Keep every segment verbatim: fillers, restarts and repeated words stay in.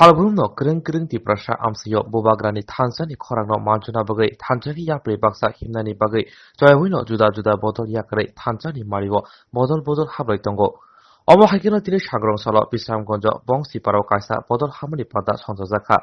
Salbrumno kwrwng kwrwng Tiprasa amsio Bubagrani thansani khorangno manchuna bagwi thansa khe yapri baksa himnani bagwi choyaui no juda juda bodol yakarwi thansani mario bodol bodol hablai tongo. Omo hai kheno tini Sagrong salo Bisramganjo Bongsiparo kaisa bodol hamani panda songchajakha.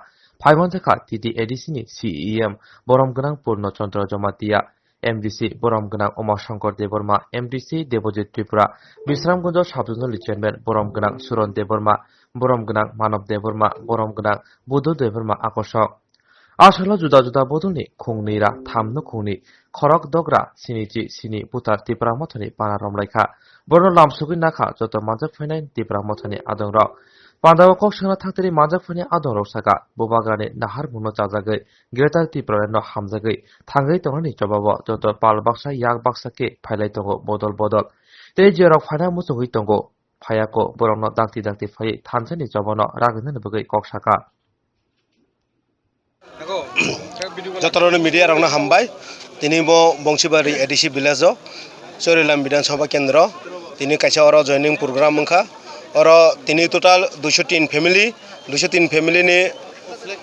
Phaimanjakha T T A D C ni C E M borom gwnang Purno Chandra Jamatia, M D C borom gwnang Uma Shankar Debbarma, M D C Debojit Tripura, Bisramganjo Sub-Zonal Chairman borom gwnang Suron Debbarma, borom gwnang Manob Debbarma, borom gwnang Buddho Debbarma akosong. A salo juda juda bodolni khungnwi ra thamno khungni khorok dogra sinichi sini butar Tipra Mothani pana romlaikha. Borno lamsugwi nakha joto manjak phainai Tipra Mothani adongrok. Pandao kok sana thaktwrwi manjak phainai adongrok saka, Bubagrani naharmungno chajagwi Greater Tipraland no hamjagwi thangwi tongnani chobao joto pal baksa yak baksa khe phailai tongo bodol bodol. Tei jerok phaina muchungwi tongo, phayako borokno dakti dakti phaiwi thansani chobano ragwinani bagwi kok saka. Jotorokno media rokno hambai. Tini bo Bongsibari A D C village o Chorilam Bidhan Sabha Kendro. Tini kaisa oro joining program wngkha. Oro tini total duiso tin family, duiso tin family ni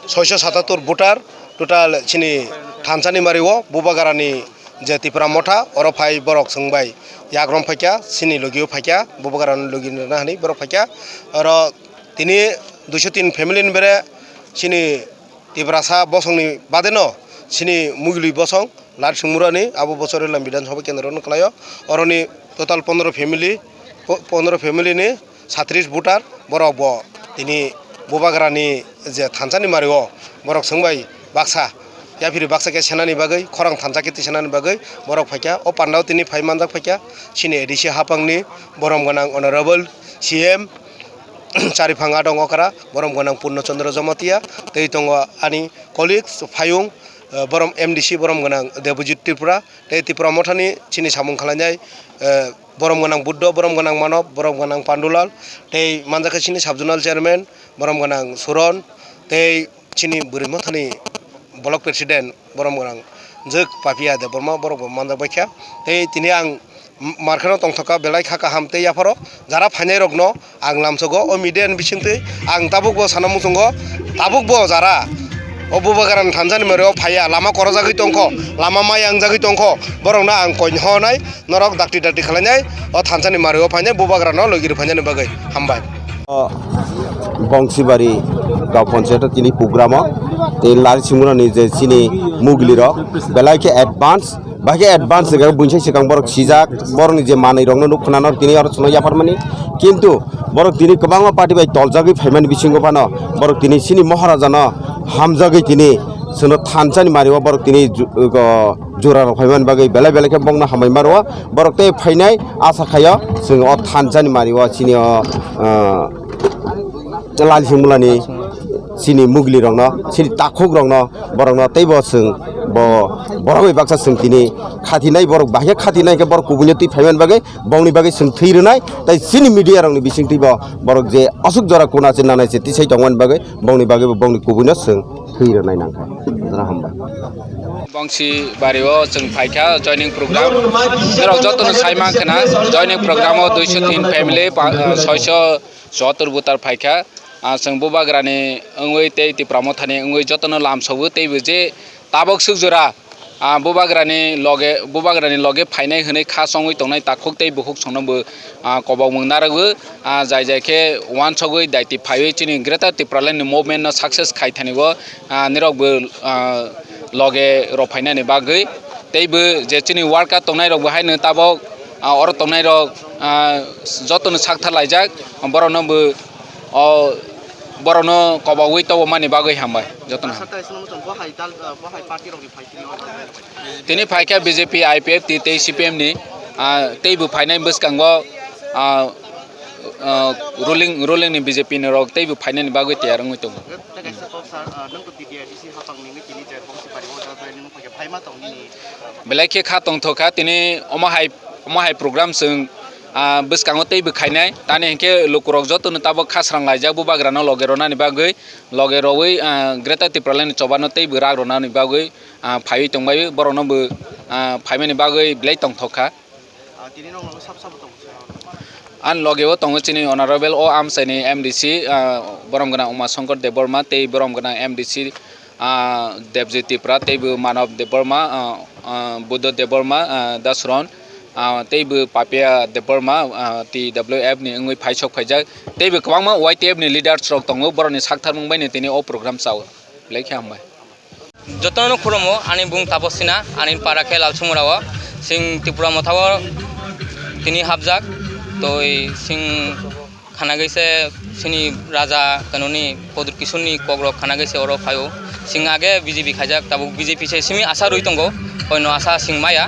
soiso satattor voter total chini thansani mario Bubagrani je Tipra Motha oro phai borok chwngbai yakrom phaikha, chini logio phaikha, Bubagrani logi nana hinwi borok phaikha. Oro tini duiso tin family ni bere chini Tiprasa bosongni badeno chini mugili bosong Lal Singmurani abo bochorni lam Bidhan Sabha Kendro no khlaio. Oroni total pondro family, po-, pondro family ni satris voter borok bo tini Bubagrani je thansani mario borok chwngbai baksa yaphiri baksa khe senani bagwi khorang thansa khe tisanani bagwi borok phaikha. O pandao tini phai manjak phaikha chini A D C hapangni borom gwnang Honorable C M Chariphang Adong Okra, borom gwnang Purno Chandra Jamatia, tei tongo ani colleagues, phayung, eh, borom M D C, borom gwnang Debojit Tripura, tei Tipra Mothani chini samung khlainai, eh, borom gwnang Buddho, borom gwnang Manob, borom gwnang Pandulal, tei manjakha chini sub-zonal chairman, borom gwnang Suron, tei chini bwrwi mothani block president borom gwnang Jwk Papia Debbarma borok bo manjak baikha. Tei tini ang m-, markheno tongthokha belai kha kaham tei yapharo jara phainai rokno ang lamsogo o media ni bisingtwi ang tabuk bo sana muchungo tabuk bo jara o Bubagrani thansani mario phaiya lama korojagwi tongkho lama maya wngjagwi tongkho borokno ang koinhonai. Norok dakti dakti khlainai o thansani mario phainai Bubagrano logi rw phainani bagwi hambai. O Bongsibari Gao Panchayat o tini programo tei Lal Singmurani je chini mugli rok belai khe advance, bahai khe advance hwnkhe buini sai swkang borok sijak, borokni je manwi rokno nuk khna no tini oro chwngno yapharmani, kintu borok tini kwbangma party bai toljagwi phaimani bisingo phano borok tini chini Maharaja no hamjagwi tini chwngno thansani mario borok tini ju-, o, jora rok phaimani bagwi belai belai khe bongno hambai maro. Borok tei phainai asa khaio chwng o thansani mario chini o, ah, Lal Singmulani chini mugli rokno, chini takhuk rokno, borokno teibo chwng bo borok bai baksa chwng tini khatinai borok bahai khe khatinai khe borok kubuni twi phaimani bagwi bongni bagwi chwng thwi rwnai tei chini media rokni bisingtwi bo borok je aswk jora kuna se nanai se tisai tongmani bagwi bongni bagwi bo bongni kubuni chwng thwi rwnai nangkha. Jora hambai. Bongsi bario chwng phaikha joining program. Norok jotono sai mankha na joining program o duiso tin family pa-, ah, soiso sotor butar phaikha. Ah, chwng Bubagrani wngwi tei Tipra Mothani wngwi jotono lamsogo teibo je tabok swk jora, ah, Bubagrani loge, Bubagrani loge phainai hwnwi kha chongwi tongnai takhuk tei bukhuk songno bo ah, kobokmwng narwgwi, ah, jai jai khe uansugwi daiti phaiwi chini Greater Tipraland ni movement no success khai thani o, ah, nirok bo, ah, loge rw phainani bagwi. Tei bo je chini worker tongnai rok bo haino tabok, ah, oro tongnai rok, ah, jotono sak thar laijak, borok no bo, o, borok no kobogwi tobomani bagwi hambai jotono. Asa kaisa no tong, bo hai dal, bo hai party rok ni phai tini o. Tini phaikha B J P, I P F T tei C P M ni, ah, teibo phainai bwskango, ah, ah, ruling, ruling ni B J P ni rok teibo phainani bagwi tiyar wngwi tongo. Belai khe kha tongthokha tini omo hai, omo hai program chwng, ah, bwskango teibo khainai. Tamni hinkhe lukurok jotono tabok khasrang laijak Bubagrano loge rwnani bagwi, loge rwwi, ah, Greater Tipraland ni chobano teibo rak rwnani bagwi, ah, phaiwi tongbai, borokno bo, ah, phaimani bagwi belai tongthok kha. Ah, tini nokno sab sabo tongo. Ani loge o tongo chini honorable o amchaini M D C, ah, borom gwnang Uma Shankar Debbarma tei borom gwnang M D C, ah, Debjit Tripura tei bo Manav Debbarma, ah, ah, Buddha Debbarma, ah, Dasron, ah, tei bo Papia Debbarma, ah, T W F ni wngwi phaisok phaijak. Tei bo kwbangma Y T F ni leaders rok tongo, borokni saktharmung bai no tini o program chao. Belai khe hambai. Jotono khulumo, ani bung Taposina, ani para khe Lalsumura o, sing Tripura Motha o tini hapjak, toi sing khana gaise sini raja kanoni Kodur Kisunni kokrok khana gaise oro phaio. Sing age B J P khaijak, tabuk B J P se simi asa rwi tongo, hoino asa sing maya.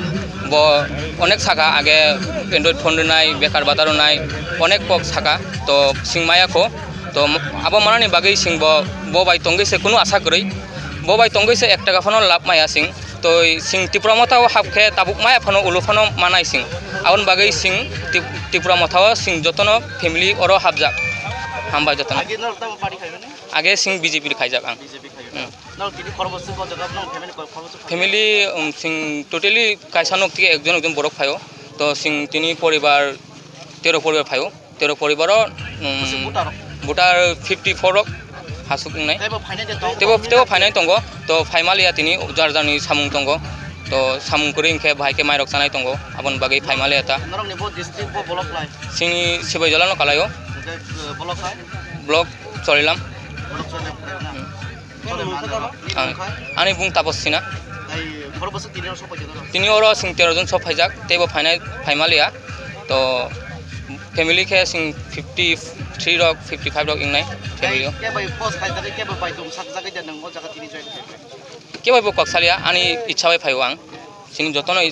Bo onek saka age Android phone rwnai, bekar bata rwnai, onek kok saka, to sing maya kho. To abo manani bagwi sing bo, bo bai tongwi se kunu asa kwrwi. Bo bai tongwi se ek taka phano lab maya sing. Toi sing Tripura Motha o hap khe tabuk maya phano ulo phano manai sing. Aboni bagwi sing Trip-, Tripura Motha o sing jotono family oro hapjak. Hambai jotono. Age norok tamo party khaimani? Age sing B J P khaijak ang. B J P khaijak. Hmm. Norok tini khorbo swk o jaga, norok family khorbo swk? Family, um, sing totally kaisa nok tike ekjon ekjon borok phaio. To sing tini poribar tero poribar phaio. Tero poribaro, um, Bwswk voter rok? Voter fifty four rok hasuk wngnai. Teibo phainai de tongo? Teibo, teibo phainai tongo. To phaimaliya tini jar jarni samung tongo. To samung kwrwi hwnkhe bahai khe mairok chanai tongo. Aboni bagwi phaimaliya ta. Norokni bo district bo block lai? Sini Sibaijala no kalaio. Hwnkhe, uh, block lai? Block Chorilam. Block Chorilam kalaio na? Hmm. Ani bung Taposina. Tini oro sing tero jon sok phaijak, teibo phainai phaimaliya. To family khe sing fifty three rok, fifty five rok wngnai family o. Kebo bo kok salia, ani ichha bai phaio ang. Sini jotono